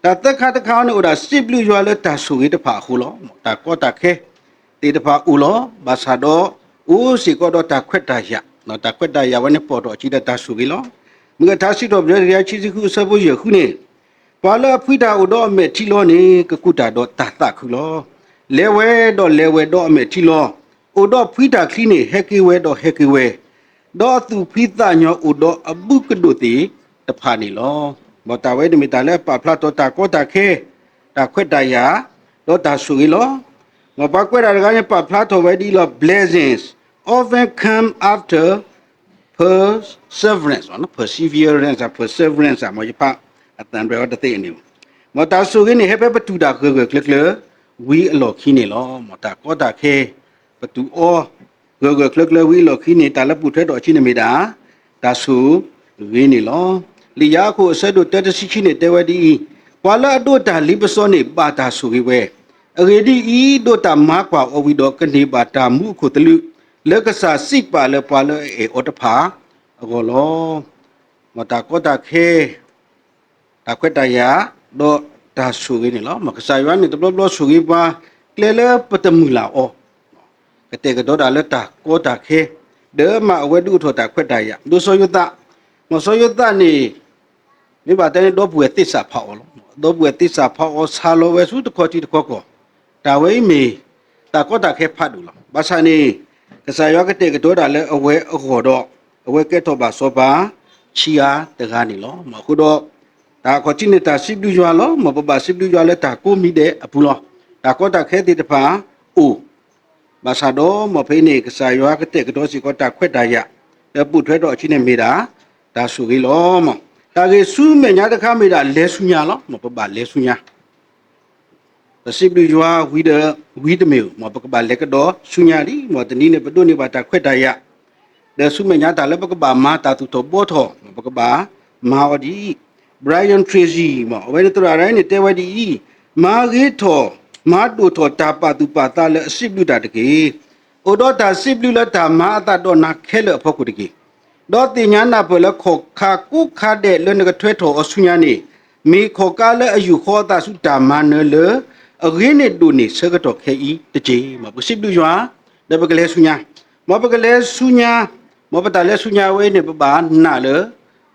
တၢ်သၢခါတခါန့ၣ် အိၣ်ဒၣ်စံးဘျုးယွၤလၢတၢ်ဆိၣ်ဂ့ၤတဖၣ်အဃိလီၤ. တၢ်ကီတၢ်ခဲသ့ၣ်တဖၣ်အိၣ်လီၤ. ဘၣ်ဆၣ်ဒီး အိၣ်စ့ၢ်ကီးဒီးတၢ်ခွဲးတၢ်ယာ်, တၢ်ခွဲးတၢ်ယာ်ဝဲန့ၣ် ပိာ်ထီၣ်အခံဒီးတၢ်ဆိၣ်ဂ့ၤလီၤ. မုၢ်ကထါစံးထီၣ်ပတြၢၤ တကယၤခံဆံဃု အဆၢဖိယဲၢ်ဃုန့ၣ်, ပှၤလၢအဖှံတၢ်အိၣ်ဒီးအမဲာ်ထံလီၤန့ၣ် ကကူးတၢ်ဒီးတၢ်သးခုလီၤ. လဲၤဝဲဒီးလဲၤဝဲဒီးအမဲာ်ထံလီၤ, အိၣ်ဒီးဖှံတၢ်ချံန့ၣ် ဟဲက့ၤဝဲဒီးဟဲက့ၤဝဲ, ဒီးအသူၣ်ဖှံသးညီအိၣ်ဒီးအဘူးကဒိၣ်သ့ၣ်တဖၣ်န့ၣ်လီၤ. မ်တၢ်ဝဲန့ၣ်မ့ၢ်တၢ်လၢအပာ်ဖျါထီၣ်တၢ်ကီတၢ်ခဲ, တၢ်ခွဲးတၢ်ယာ်, ဒီးတၢ်ဆိၣ်ဂ့ၤလီၤ. မ်ပှၤကွဲးတၢ်တဂၤန့ၣ် ပာ်ဖျါထီၣ်ဝဲဒ်အံၤလီၤ, Blessings often come after perseverance, perseverance, perseverance မ်ယဖးအသၢ်ရဲအီၤတသ့န့ၣ်, မ်တၢ်ဆိၣ်ဂ့ၤန့ၣ် ဟဲဖဲပတူၢ်တၢ်ဂၢၢ်ဂၢၢ်ကျၢၤကျၢၤ ဝံၤအလီၢ်ခံန့ၣ်လီၤ. မ်တၢ်ကီတၢ်ခဲ ပတူၢ်အီၤ ဂၢၢ်ဂၢၢ်ကျၢၤကျၢၤဝံၤအလီၢ်ခံန့ၣ် တၢ်လၢပိာ်ထွဲထီၣ်အခံန့ၣ်မ့ၢ်ဒၣ် တၢ်ဆိၣ်ဂ့ၤန့ၣ်လီၤ. လံာ်ယၤအခိၣ်အဆၢဒိၣ်တၢတဆံခံန့ၣ် တဲဝဲဒ်အံၤ, ပှၤလၢအဒိးတၢ်လ့ပစီန့ၣ် ဘၣ်တၢ်ဆိၣ်ဂ့ၤဝဲ, အဂ့ၢ်ဒ်အံၤ, ဒိးတၢ်မၤကွၢ်အီၤဝံၤဒီး ကန့ၢ်ဘၣ်တၢ်မူအခိၣ်သလုး လၢကစၢ်စံးပာ်လၢပှၤလၢအအဲၣ်အီၤတဖၣ်အဂီၢ်လီၤ. မ်တၢ်ကီတၢ်ခဲ တၢ်ခွဲးတၢ်ယာ် ဒီးတၢ်ဆိၣ်ဂ့ၤန့ၣ်လီၤ. မ်ကစၢ်ယွၤန့ၣ် တဘျီဘျီဆိၣ်ဂ့ၤပှၤ ကျဲလၢပတမုၢ်လၢ်အီၤ, ကတဲာ်ကတီၤတၢ်လၢတၢ်ကီတၢ်ခဲ, ဒီးမၤအဝဲဒုးအိၣ်ထီၣ်တၢ်ခွဲးတၢ်ယာ်, ဒ်စီၤယိၤသး, မ်စီၤယိၤသးန့ၣ် မ့ၢ်ဘၣ်တဲန့ၣ် ဒီပုၢ်ဝဲၢ်သ့ၣ်စးဖးအီၤလီၤ. ဒီပုၢ်ဝဲၢ်သ့ၣ်စးဖးအီၤ ဆါလီၤဝဲဆူတခီထံတခီကီၢ်, တၢ်ဝဲအံၤမ့ၢ် တၢ်ကီတၢ်ခဲဖးဒိၣ်လီၤ. ဘၣ်ဆၣ်န့ၣ် ကစၢ်ယွၤကတဲာ်ကတီၤဒၣ်လၢအဝဲအဂီၢ်ဒီး အဝဲကဲထီၣ်ဘၣ်စီၤပၤခံဂၤတဂၤန့ၣ်လီၤ. အဃိဒီး တၢ်အခီၣ်ထံးန့ၣ် တၢ်စံးဘျုးယွၤလီၤ. မ်ပဘၣ်စံးဘျုးယွၤလၢတၢ်ကိးမံၤဒဲးအပူၤလီၤ. တၢ်ကီတၢ်ခဲသ့ၣ်တဖၣ်အိၣ် ဘၣ်ဆၣ်ဒီး မ်ဖဲအံၤန့ၣ် ကစၢ်ယွၤကတဲာ်ကတီၤစ့ၢ်ကီးတၢ်ခွဲးတၢ်ယာ် လၢပိာ်ထွဲထီၣ်အခံန့ၣ်မ့ၢ်ဒၣ် တၢ်ဆိၣ်ဂ့ၤလီၤ. မ်တၢ်ဂ့ၢ်ဆူမဲာ်ညါတခါမ့ၢ်ဒၣ်လဲၤဆူညါလီၤ. မ်ပဘၣ်လဲၤဆူညါ ပစံးဘျုးယွၤဝံၤဒီး ဝံၤတမ့ၢ်ဧိၤ, မ်ပကဘၣ်လဲၤကဒီးဆူညါဒံး. မ်တနံၤန့ၣ် ပဒိးန့ၢ်ဘၣ်တၢ်ခွဲးတၢ်ယာ် ဒီးဆူမဲာ်ညါတၢ်လၢပကဘၣ်မၤတၢ်သူၣ်ထီၣ်ဘှီထီၣ် မ်ပကဘၣ်မၤအီၤဒံး. Brian Tracy မ်အဝဲန့ၣ်သရၣ်ဒၣ်အံၤန့ၣ် တဲဝဲဒ်အံၤ, မၤဂ့ၤထီၣ် မၤဒိၣ်ထီၣ်တၢ်ပာ်သူၣ်ပာ်သးလၢအစံးဘျုးတၢ်တက့ၢ်. အိၣ်ဒီးတၢ်စံးဘျုးလၢတၢ်မၤအသးဒီးနၤခဲလၢာ်အဖီခိၣ်တက့ၢ်. ဒီးသ့ၣ်ညါနၢ်ပၢၢ်လၢခီၣ်ခါကိးခါဒဲးလၢနကထွဲထီၣ်အီၤဆူညါန့ၣ် မ့ၢ်ခီၣ်ခါလၢအယူာ်ဃီအသးဆူတၢ်မၤနၢၤလၢ အဂ့ၤန့ၢ်ဒိၣ်န့ၢ်ဆၢကတီၢ်ခဲအံၤတက့ၢ်. မ်ပကစံးဘျုးယွၤ ဒီးပကလဲၤဆူညါ, မ်ပကလဲၤဆူညါ, မ်ပတၢ်လဲၤဆူညါဝဲန့ၣ် ပဘၣ်နာ်လၢ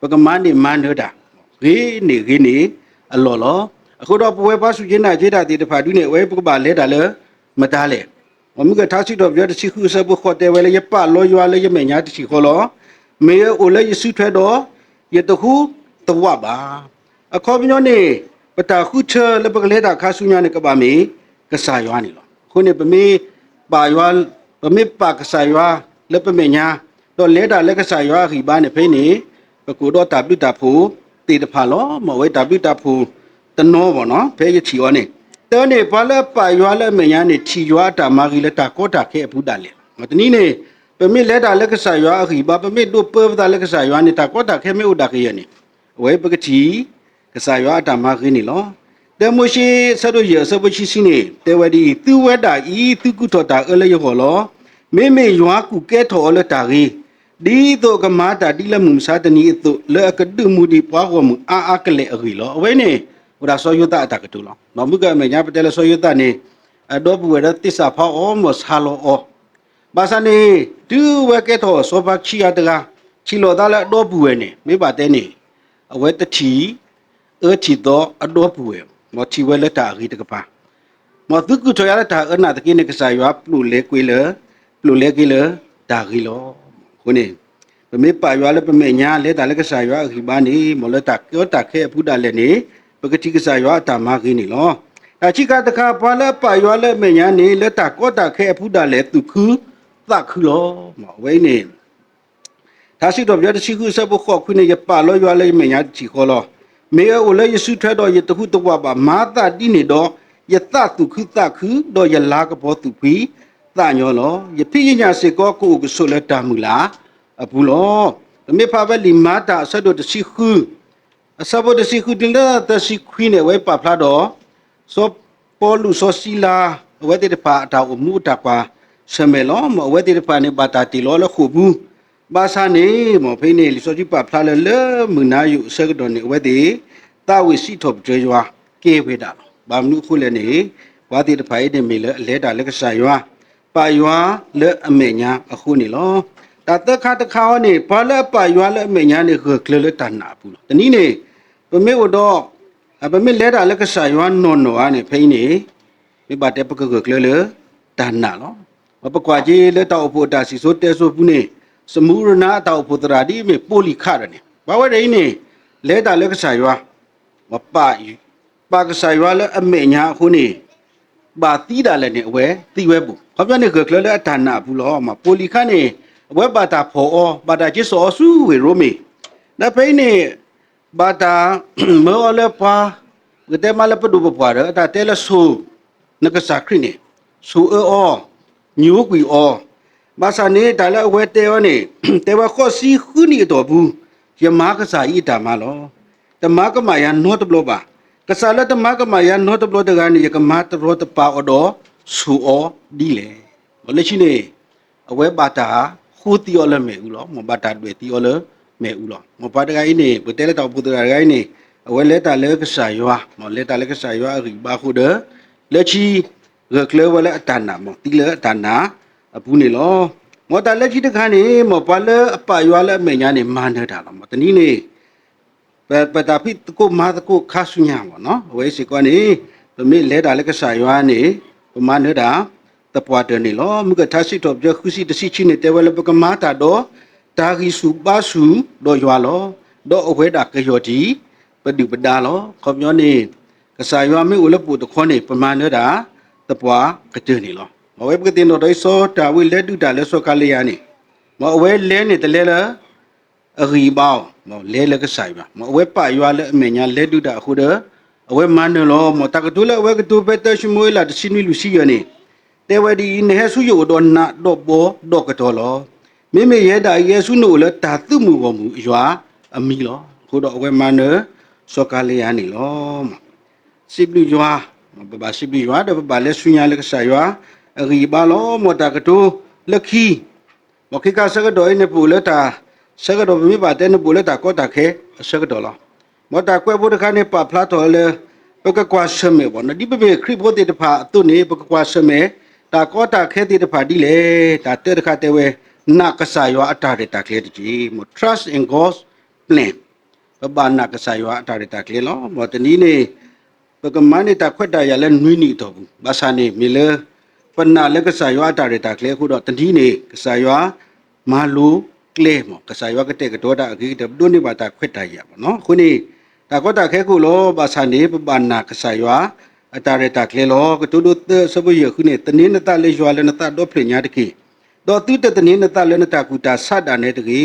ပကမၤန့ၢ်မၤနၢၤတၢ် ဂ့ၤန့ၢ်ဂ့ၤန့ၢ်အလီၢ်လီၤ. အဃိဒီးပဝဲပှၤစူၢ်က့ၤနာ်က့ၤတၢ်သ့ၣ်တဖၣ်ဒုးန့ၣ် အဝဲပကဘၣ်လဲၤတၢ်လၢမတၤလဲၣ်. မ်မုၢ်ကထါစံးထီၣ်ပတြၢၤတဆံဃုအဆၢဖိဃိးတဲဝဲလၢ ယပာ်လီၤယွၤလၢယမဲာ်ညါတထံၣ်ဃီလီၤ. မ့ၢ်အအိၣ်လၢယစုထွဲဒီး ယတဟူးတဝးဘၣ်. အခီပညီန့ၣ် ပတၢ်ဃုထၢလၢပကလဲၤတၢ်ခါဆူညါန့ၣ် ကဘၣ်မ့ၢ်ကစၢ်ယွၤန့ၣ်လီၤ. အဃိန့ၣ် ပမ့ၢ်ပာ်ယွၤ, ပမ့ၢ်ပာ်ကစၢ်ယွၤလၢပမဲာ်ညါ, ဒီးလဲၤတၢ်လၢကစၢ်ယွၤအဂံၢ်ဘါန့ၣ် ဖဲအံၤန့ၣ် ပကအိၣ်ဒီးတၢ်ဘျုးတၢ်ဖှိၣ်သ့ၣ်တဖၣ်လီၤ. မ်အဝဲတၢ်ဘျုးတၢ်ဖှိၣ်တနီၤဘၣ်နီၤ ဖဲယထံၣ်အီၤန့ၣ်, တၢ်န့ၣ် ပှၤလၢအပာ်ယွၤလၢအမဲာ်ညါန့ၣ် ထံၣ်ယွၤအတၢ်မၤဂ့ၤလၢတၢ်ကီတၢ်ခဲအပူၤဒၣ်လဲာ်. မ်တနံၤန့ၣ် ပမ့ၢ်လဲၤတၢ်လၢကစၢ်ယွၤအဂံၢ်ဘါ, ပမ့ၢ်ဒိးပၢပသးလၢကစၢ်ယွၤန့ၣ် တၢ်ကီတၢ်ခဲမ့ၢ်အိၣ်ဒၣ်ကယဲၢ်န့ၣ် အဝဲပကထံၣ် ကစၢ်ယွၤအတၢ်မၤဂ့ၤန့ၣ်လီၤ. တၢမိၤၡ့ အဆၢဒိၣ်ယဲၢ် အဆၢဖိခံဆံန့ၣ် တဲဝဲဒ်အံၤ, သုဝဲဒၣ်အံၤ သုကူၣ်ထီၣ်တၢ်အၢလၢယဂီၢ်လီၤ. မ့မ့ၢ်ယွၤကူၣ်ကဲထီၣ်အီၤလၢတၢ်ဂ့ၤ, ဒ်သိးအကမၤတၢ်ဒ်လၢမုၢ်မဆါတနံၤအသိး, လၢအကဒုးမူဒံးပှၤဂီၢ်မုၢ်အါအါကလဲာ်အဂ့ၢ်လီၤ. အဝဲန့ၣ် အိၣ်ဒၣ်စီၤယိၤသးအတၢ်ကတိၤလီၤ. မုၢ်ကမဲာ်ညါပတဲလၢစီၤယိၤသးန့ၣ် အဒီပုၢ်ဝဲၢ်ဒီးသ့ၣ်စးဖးအီၤ မ်ဆါလီၤအီၤ ဘၣ်ဆၣ်န့ၣ် တုၤဝဲကဲထီၣ်စီၤပၤခံဂၤတဂၤ, ထံၣ်လိာ်သးလၢအဒီပုၢ်ဝဲၢ်န့ၣ် မ့ၢ်ဘၣ်တဲန့ၣ် အဝဲတထံၣ်အၢထံၣ်သီအဒီပုၢ်ဝဲၢ်, မ်ထံၣ်ဝဲလၢတၢ်အဂ့ၤတကပၤ, မ်သုကူၣ်ထီၣ်ယၤလၢတၢ်အၢနာ်သက့န့ၣ် ကစၢ်ယွၤပျိာ်လဲက့ၤလၢ, ပျိာ်လဲက့ၤလၢတၢ်ဂ့ၤလီၤ. အဃိန့ၣ် ပမ့ၢ်ပာ်ယွၤလၢပမဲာ်ညါ လဲၤတၢ်လၢကစၢ်ယွၤအဂံၢ်ဘါန့ၣ် မ်လၢတၢ်ကီတၢ်ခဲအပူၤဒၣ်လဲာ်န့ၣ် ပကထံၣ်ကစၢ်ယွၤအတၢ်မၤဂ့ၤန့ၣ်လီၤ. တၢ်ခံခါတခါ ပှၤလၢအပာ်ယွၤလၢအမဲာ်ညါန့ၣ် လၢတၢ်ကီတၢ်ခဲအပူၤဒၣ်လဲာ် သူၣ်ခုသးခုလီၤ. မ်အဝဲအံၤန့ၣ် ထါစံးထီၣ်ပတြၢၤတဆံဃုအဆၢဖိဃိးခွံန့ၣ် ယပာ်လီၤယွၤလၢယမဲာ်ညါတထံၣ်ဃီလီၤ. မ့ၢ်အအိၣ်လၢယစုထွဲဒီးယတဟူးတဝးဘၣ်, မၤသးဒ်န့ၣ်ဒီး ယသးသူၣ်ခုသးခု ဒီးယလၤကပီၤသူၣ်ဖှံသးညီလီၤ. ယဖံးယညၣ်စ့ၢ်ကီးကအိၣ်ကဆိးလၢတၢ်မုၢ်လၢ်အပူၤလီၤ. ပမ့ၢ်ဖးဝဲလံာ်မၤတၢ်အဆၢဒိၣ်တဆံဃု အဆၢဖိတဆံဃုတုၤလၢသၢဆံခွံန့ၣ် အဝဲပာ်ဖျါဒီး စီၤပီလူးစီၤစံလၤ အဝဲသ့ၣ်တဖၣ်အတၢ်အိၣ်မူအတၢ်ကွၢ်ဆၢၣ်မဲာ်လီၤ. မ်အဝဲသ့ၣ်တဖၣ်န့ၣ် ဘၣ်တၢ်တ့ၢ်လီၤလၢဃိာ်ပူၤ, ဘၣ်ဆၣ်န့ၣ် မ်ဖဲအံၤန့ၣ် လံာ်စီဆှံပာ်ဖျါလၢ လၢမုၢ်နၤယိာ်အဆၢကတီၢ်န့ၣ် အဝဲသ့ၣ် သးဝံၣ်စံးထီၣ်ပတြၢၤယွၤကဲဝဲဒၣ်လီၤ. ဘၣ်မနုၤအဃိလဲၣ်န့ၣ် ပှၤသ့ၣ်တဖၣ်အံၤန့ၣ်မ့ၢ်လၢအလဲၤတၢ်လၢကစၢ်ယွၤ ပာ်ယွၤလၢအမဲာ်ညါအဃိန့ၣ်လီၤ. တၢ်သၢခါတခါအံၤန့ၣ် ပှၤလၢအပာ်ယွၤလၢအမဲာ်ညါန့ၣ် ဂၢၢ်ကျၢၤလၢတၢ်နာ်အပူၤလီၤ. တနံၤန့ၣ် ပမ့ၢ်အိၣ်ဒီး ပမ့ၢ်လဲၤတၢ်လၢကစၢ်ယွၤနီၢ်နီၢ်ဧါန့ၣ် ဖဲအံၤန့ၣ် မ့ၢ်ဘၣ်တဲပကဂၢၢ်ကျၢၤလၢတၢ်နာ်လီၤ. ပကွၢ်က့ၤလၢတၢ်အိၣ်ဖှိၣ်အတၢ်စံၣ်စိၤတဲစိၤပူၤန့ၣ် စမူရနၤအတၢ်အိၣ်ဖှိၣ်သရၣ်ဒ်အမ့ၢ်ပိာ်လံၤခးဒီးန့ၣ် ပှၤဝဲဒၣ်အံၤန့ၣ် လဲၤတၢ်လၢကစၢ်ယွၤ ပာ်ကစၢ်ယွၤလၢအမဲာ်ညါအဃိန့ၣ် ဘၣ်သံဒၣ်လဲာ်န့ၣ် အဝဲသံဝဲဘူး. ခီပညီန့ၣ် ဂၢၢ်ကျၢၤလၢအတၢ်နာ်အပူၤလီၤ. မ်ပိာ်လံၤခးန့ၣ် အဝဲဘၣ်တၢ်ဖီၣ်အီၤ ဘၣ်တၢ်က့ၤစိာ်အီၤဆူဝ့ၢ်ရိမ့ၤ, ဒီးဖဲအံၤန့ၣ် ဘၣ်တၢ်မၢအီၤလၢပှၤ ပကတဲမးလၢပဒိၣ်ပပှၢ်ဒီး အတၢ်တဲလၢဆိၣ် နကစၢ်ခရံာ်န့ၣ် ဆိၣ်အၢအီၤ ညိကွံာ်အီၤ, ဘၣ်ဆၣ်န့ၣ် တၢ်လၢအဝဲတဲအီၤန့ၣ် တဲဝဲဃိးဆံဃုနံၣ်အတီၢ်ပူၤ ယမၤကစၢ်အံၤအတၢ်မၤလီၤ. တမၤကမၣ်ယၤနီတဘျီဘၣ်. ကစၢ်လၢတမၤကမၣ်ယၤနီတဘျီတဂၤန့ၣ် ယကမၤတရီတပါအီၤဒီးဆိၣ်အီၤဒ်လဲၣ်. လၢခံန့ၣ် အဝဲဘၣ်တၢ်ဃိသံအီၤလၢမ့ၣ်အူလီၤ. မ်ဘၣ်တၢ်ဒွဲၣ်သံအီၤလၢမ့ၣ်အူလီၤ. မ်ပှၤတဂၤအံၤန့ၣ် ပတဲလၢတၢ်အိၣ်ဖှိၣ်သရၣ်တဂၤအံၤန့ၣ် အဝဲလဲၤတၢ်လၢကစၢ်ယွၤ, မ်လဲၤတၢ်လၢကစၢ်ယွၤအဂံၢ်အဘါအဃိဒီး လၢခံ ဂၢၢ်ကျၢၤဝဲလၢအတၢ်နာ်, မ်သံလၢအတၢ်နာ်အပူၤန့ၣ်လီၤ. မ်တၢ်လၢခံတခါန့ၣ် မ်ပှၤလၢအပာ်ယွၤလၢအမဲာ်ညါန့ၣ် မၤနၢၤတၢ်လီၤ. မ်တနံၤန့ၣ် ပ ပတၢ်ဖံးသကိးမၤသကိးခါဆူညါမ့ၢ်နီၤ, အဝဲစ့ၢ်ကီးန့ၣ် ပမ့ၢ်လဲၤတၢ်လၢကစၢ်ယွၤန့ၣ် ပမၤနၢၤတၢ်သပှၢ်တၢၢ်န့ၣ်လီၤ. မုၢ်ကထါစံးထီၣ်ပတြၢၤဃုဆံတဆံခံန့ၣ် တဲဝဲလၢပကမၤတၢ်ဒီး တၢ်ဂံၢ်ဆူၣ်ဘါဆူၣ်ဒီးယွၤလီၤ. ဒီးအဝဲဒၣ်ကယီၢ်တံၢ်ပဒုၣ်ပဒါလီၤ. ခီပညီန့ၣ် ကစၢ်ယွၤမ့ၢ်အိၣ်လၢပအိၣ်တခီန့ၣ် ပမၤနၢၤတၢ်သပှၢ်ကတၢၢ်န့ၣ်လီၤ. အဝဲပကသ့ၣ်နီၣ်ထီၣ်ဒ်စီၤကၤလံယၤန့ၣ် မ်အဝဲလဲၤန့ၣ်တလဲလၢ အဂံၢ်အဘါအီၤ, မ်လဲၤလၢကစၢ်ယွၤ, မ်အဝဲပာ်ယွၤလၢအမဲာ်ညါလဲၤဒုးတၢ်အဃိဒီး အဝဲမၤနၢၤလီၤ. မ်တၢ်ကတိၤလၢအဝဲကတိၤဖဲတၢၡမူၤအ့လးတဆံနွံလွံၢ်ဆံယဲၢ်န့ၣ် တဲဝဲဒ်အံၤ, နဟဲဆူယအိၣ်ဒီးနးဒီးဘီဒီးကတီၤလီၤ. မ့မ့ၢ်ယဲဒၣ်အံၤ ယဟဲဆူနအိၣ်လၢတၢ်သုးမုၢ်ဂီၢ်မုၢ်အယွၤအမံၤလီၤ. အဃိဒီးအဝဲမၤနၢၤစီၤကၤလံယၤန့ၣ်လီၤ. စံးဘျုးယွၤ, ပဘၣ်စံးဘျုးယွၤဒီးပဘၣ်လဲၤဆူညါလၢကစၢ်ယွၤအဂံၢ်အဘါလီၤ. မ်တၢ်ကတိၤလၢခံ မ်ခ့ခါဆၢကတီၢ်အံၤန့ၣ် ပအိၣ်လၢတၢ်ဆၢကတီၢ် ပမ့ၢ်ဘၣ်တဲန့ၣ် ပအိၣ်လၢတၢ်ကီတၢ်ခဲအဆၢကတီၢ်လီၤ. မ်တၢ်ကွဲးဖိတခါန့ၣ် ပာ်ဖျါထီၣ်လၢ ပကကွၢ်ဆၢၣ်မဲာ်ဘၣ်နီၤ, ဒ်ပမ့ၢ်ခရံာ်ဖိသ့ၣ်တဖၣ်အသိးန့ၣ် ပကကွၢ်ဆၢၣ်မဲာ် တၢ်ကီတၢ်ခဲသ့ၣ်တဖၣ်ဒ်လဲၣ်. တၢ်တၢတခါတဲဝဲ နာ်ကစၢ်ယွၤအတၢ်ရဲၣ်တၢ်ကျဲၤတက့ၢ်. မ် trust in God's plan, ပဘၣ်နာ်ကစၢ်ယွၤအတၢ်ရဲၣ်တၢ်ကျဲၤလီၤ. မ်တနံၤန့ၣ် ပကမၤန့ၢ်တၢ်ခွဲးတၢ်ယာ်လၢနွံနံၣ်အတီၢ်ပူၤ, ဘၣ်ဆၣ်န့ၣ် မ့ၢ်လၢ ပနာ်လၢကစၢ်ယွၤအတၢ်ရဲၣ်တၢ်ကျဲၤအဃိဒီး တနံၤန့ၣ် ကစၢ်ယွၤမၤလိၤကျဲ, မ်ကစၢ်ယွၤကတဲာ်ကတီၤတၢ်အဂ့ၤကတၢၢ် ပဒိးန့ၢ်ဘၣ်တၢ်ခွဲးတၢ်ယာ်ဘၣ်နီၤ. အဃိန့ၣ် တၢ်ကီတၢ်ခဲကအိၣ်လီၤ, ဘၣ်ဆၣ်န့ၣ် ပဘၣ်နာ်ကစၢ်ယွၤအတၢ်ရဲၣ်တၢ်ကျဲၤလီၤ. ကတိၤဒိသၢအဆၢဖိယဲၢ်ဃုန့ၣ်, သန့ၤနသးလၢယွၤလၢနသးဒီဖျၢၣ်ညါတက့ၢ်. ဒီးသုတသန့ၤနသးလၢနတၢ်ကူၣ်တၢ်ဆးဒၣ်နဲတဂ့ၤ.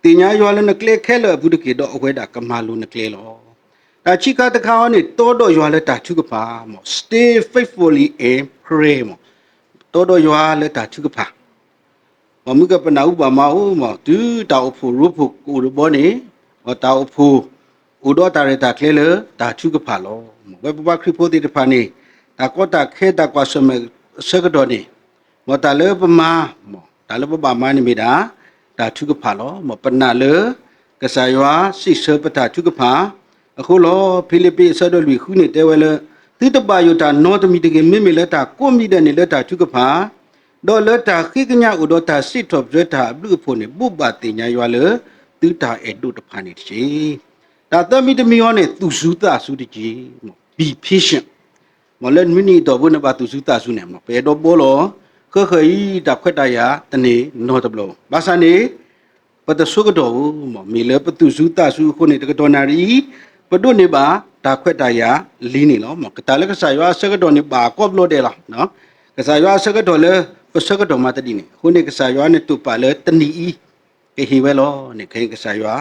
သ့ၣ်ညါယွၤလၢနကျဲခဲလၢာ်အပူၤတက့ၢ်, ဒီးအဝဲဒၣ်ကမၤလိၤနကျဲလီၤ. တၢ်ခံခါတခါအံၤန့ၣ် တီဒီးယွၤလၢတၢ်ထုကဖၣ်, မ် stay faithfully in prayer, မ် တီဒီးယွၤလၢတၢ်ထုကဖၣ်. မ်မုၢ်ကပနၢ်ဟူဘၣ်မးအိၣ်, မ်တုၤတၢ်အိၣ်ဖှိၣ်ရိဖှိၣ်ကအိၣ်တဘျီန့ၣ်, မ်တၢ်အိၣ်ဖှိၣ်အိၣ်ဒီးတၢ်ရဲၣ်တၢ်ကျဲၤလၢတၢ်ထုကဖၣ်လီၤ. မ်ဝဲပပှၤခရံာ်ဖိသ့ၣ်တဖၣ်န့ၣ် တၢ်ကီတၢ်ခဲတၢ်ကွၢ်ဆၢၣ်မဲာ်အဆၢကတီၢ်န့ၣ်, မ်တၢ်လၢပမၤ, မ်တၢ်လၢပဘၣ်မၤန့ၣ်မ့ၢ်ဒၣ် တၢ်ထုကဖၣ်လီၤ. မ်ပနာ်လၢ ကစၢ်ယွၤစံးဆၢပတၢ်ထုကဖၣ်အဃိလီၤ. ဖံလံးပံးအဆၢဒိၣ်လွံၢ်ဃုန့ၣ်တဲဝဲလၢ သုတဘၣ်ယိၣ်တၢ်နီတမံၤတဂ့ၤ, မ့မ့ၢ်လၢတၢ်ကိးမံၤဒဲးန့ၣ်လၢတၢ်ထုကဖၣ်, ဒီးလၢတၢ်ဃ့ကညးအိၣ်ဒီးတၢ်စံးထီၣ်ပတြၢၤတၢ်အဘျုးအဖှိၣ်န့ၣ် ဘိးဘၣ်သ့ၣ်ညါယွၤလၢသုတၢ်အဲၣ်ဒိးတဖၣ်န့ၣ်တက့ၢ်. တၢ်သၢမံၤတမံၤအံၤန့ၣ် သူၣ်စူၤသးစူၤတက့ၢ်, မ် be patient, မ်လၢနွံနံၣ်အတီၢ်ပူၤန့ၣ် ဘၣ်သူၣ်စူၤသးစူၤန့ၣ် မ်ပအဲၣ်ဒိးဘီလီၤ, ဃၢဃၢအံၤ တၢ်ခွဲးတၢ်ယာ်တန့ၢ်နီတဘျီ, ဘၣ်ဆၣ်န့ၣ် ပတဆိကတီၢ်ဧိၤ, မ်မ့ၢ်လၢပသူၣ်စူၤသးစူၤအဃိန့ၣ် တကတီၢ်နၣ်ရံၣ်အံၤ ပဒိးန့ၢ်ဘၣ်တၢ်ခွဲးတၢ်ယာ်လံန့ၣ်လီၤ. မ်ကတၢ်လၢကစၢ်ယွၤအဆၢကတီၢ်န့ၣ် ဘၣ်ကိးဘျီဒဲးလီၤ. ကစၢ်ယွၤအဆၢကတီၢ်လၢပဆၢကတီၢ်မးတဒ်န့ၣ်, အဃိန့ၣ် ကစၢ်ယွၤန့ၣ်တိာ်ပာ်လၢတနံၤအံၤ ကဟ့ၣ်ဝဲလီၤန့ၣ်, ခဲအံၤကစၢ်ယွၤ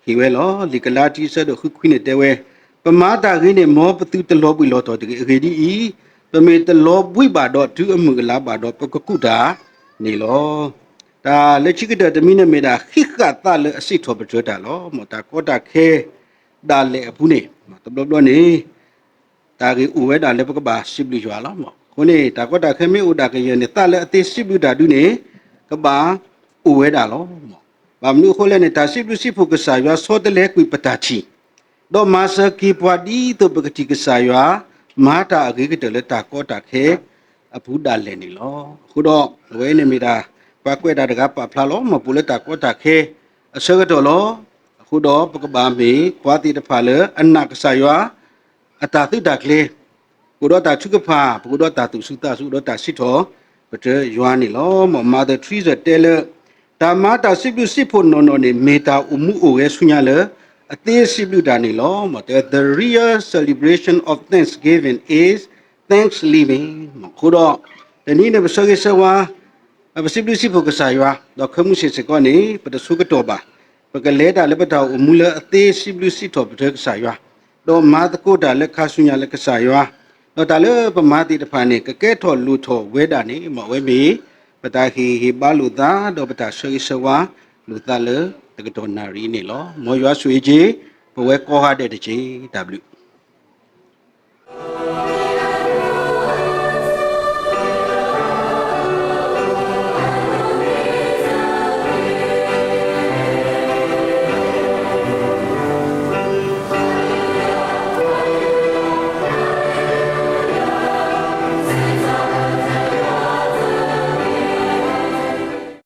ဟ့ၣ်ဝဲလီၤ. လံာ်ကလၤတံ အဆၢဒိၣ်ဃုခွံန့ၣ်တဲဝဲ, ပမၤတၢ်ဂ့ၤန့ၣ် မ်ပသုတလီၤဘှံးလီၤတီၤတဂ့ၤ. အဂ့ၢ်ဒ်အံၤ, ပမ့ၢ်တလီၤဘှံးဘၣ်ဒီး တုၤအမုၢ်အလါဘၣ်ဒီး ပကကူးတၢ်န့ၣ်လီၤ. တၢ်လၢခံကတၢၢ်တမံၤန့ၣ်မ့ၢ်ဒၣ် ဃံးဃာ်သးလၢအစံးထီၣ်ပတြၢၤတၢ်လီၤ. မ်တၢ်ကီတၢ်ခဲ ဒၣ်လဲာ်အပူၤန့ၣ် တဘျီဘျီန့ၣ် တၢ်ဂ့ၢ်အိၣ်ဝဲဒၣ်လၢပကဘၣ်စံးဘျုးယွၤလီၤ. အဃိန့ၣ် တၢ်ကီတၢ်ခဲမ့ၢ်အိၣ်ဒၣ်ကယဲၢ်န့ၣ် သးလၢအသ့စံးဘျုးတၢ်ဒုန့ၣ် ကဘၣ်အိၣ်ဝဲဒၣ်လီၤ. ဘၣ်မနုၤအဃိလဲၣ်န့ၣ် တၢ်စံးဘျုးစံးဖှိၣ်ကစၢ်ယွၤဆီတလဲကွံာ်ပတၢ်ထံၣ်, ဒီးမၤစၢၤက့ၤပှၤဒ်သိးပကထံၣ်ကစၢ်ယွၤ မၤတၢ်အဂ့ၤကတၢၢ်လၢတၢ်ကီတၢ်ခဲအပူၤဒၣ်လဲာ်န့ၣ်လီၤ. အဃိဒီး အဝဲန့ၣ်မ့ၢ်ဒၣ် ပှၤကွဲးတၢ်တဂၤပာ်ဖျါလီၤ မ်ပအိၣ်လၢတၢ်ကီတၢ်ခဲအဆၢကတီၢ်လီၤ. အဃိဒီးပကဘၣ်မ့ၢ်ပှၤသ့ၣ်တဖၣ်လၢအနာ်ကစၢ်ယွၤ အတၢ်သုးတၢ်ကျဲၤ, ပအိၣ်ဒီးတၢ်ထုကဖၣ်, ပအိၣ်ဒီးတၢ်သူၣ်စူၤသးစူၤ, အိၣ်ဒီးတၢ်စံးထီၣ်ပတြၢၤယွၤန့ၣ်လီၤ. မ် Mother Teresa တဲလၢ တၢ်မၤတၢ်စံးဘျုးစံးဖှိၣ်နီၢ်နီၢ်န့ၣ် မ့ၢ်တၢ်အိၣ်မူအိၣ်ဂဲၤဆူညါလၢ အသ့စံးဘျုးတၢ်န့ၣ်လီၤ. မ်တဲ The real celebration of Thanksgiving is thanksgiving. အဃိဒီး တနံၤန့ၣ် ပဆၢဂ့ၤဆၢဝါ ပစံးဘျုးစံးဖှိၣ်ကစၢ်ယွၤ ဒီးခဲမုၢ်ဆ့ၣ်စ့ၢ်ကီးန့ၣ် ပတဆိကတီၢ်ဘၣ်. ပကလဲၤတၢ်လၢပတၢ်အိၣ်မူလၢအသ့စံးဘျုးစံးထီၣ်ပတြၢၤကစၢ်ယွၤ, ဒီးမၤသကိးတၢ်လၢခါဆူညါလၢကစၢ်ယွၤ, ဒီးတၢ်လၢပမၤသ့ၣ်တဖၣ်န့ၣ် ကကဲထီၣ်လိၣ်ထီၣ်ဝဲဒၣ်န့ၣ် မ်အဝဲမ့ၢ် ပတၢ်ဟ့ၣ်ဂံၢ်ဟ့ၣ်ဘါလိာ်သး ဒီးပတၢ်ဆၢဂ့ၤဆၢဝါလိာ်သးလၢတကတီၢ်နၣ်ရံၣ်န့ၣ်လီၤ. မ်ယွၤဆိၣ်ဂ့ၤက့ၤ ပဝဲကိးဂၤဒဲးတက့ၢ်. တၢ်ဘျုး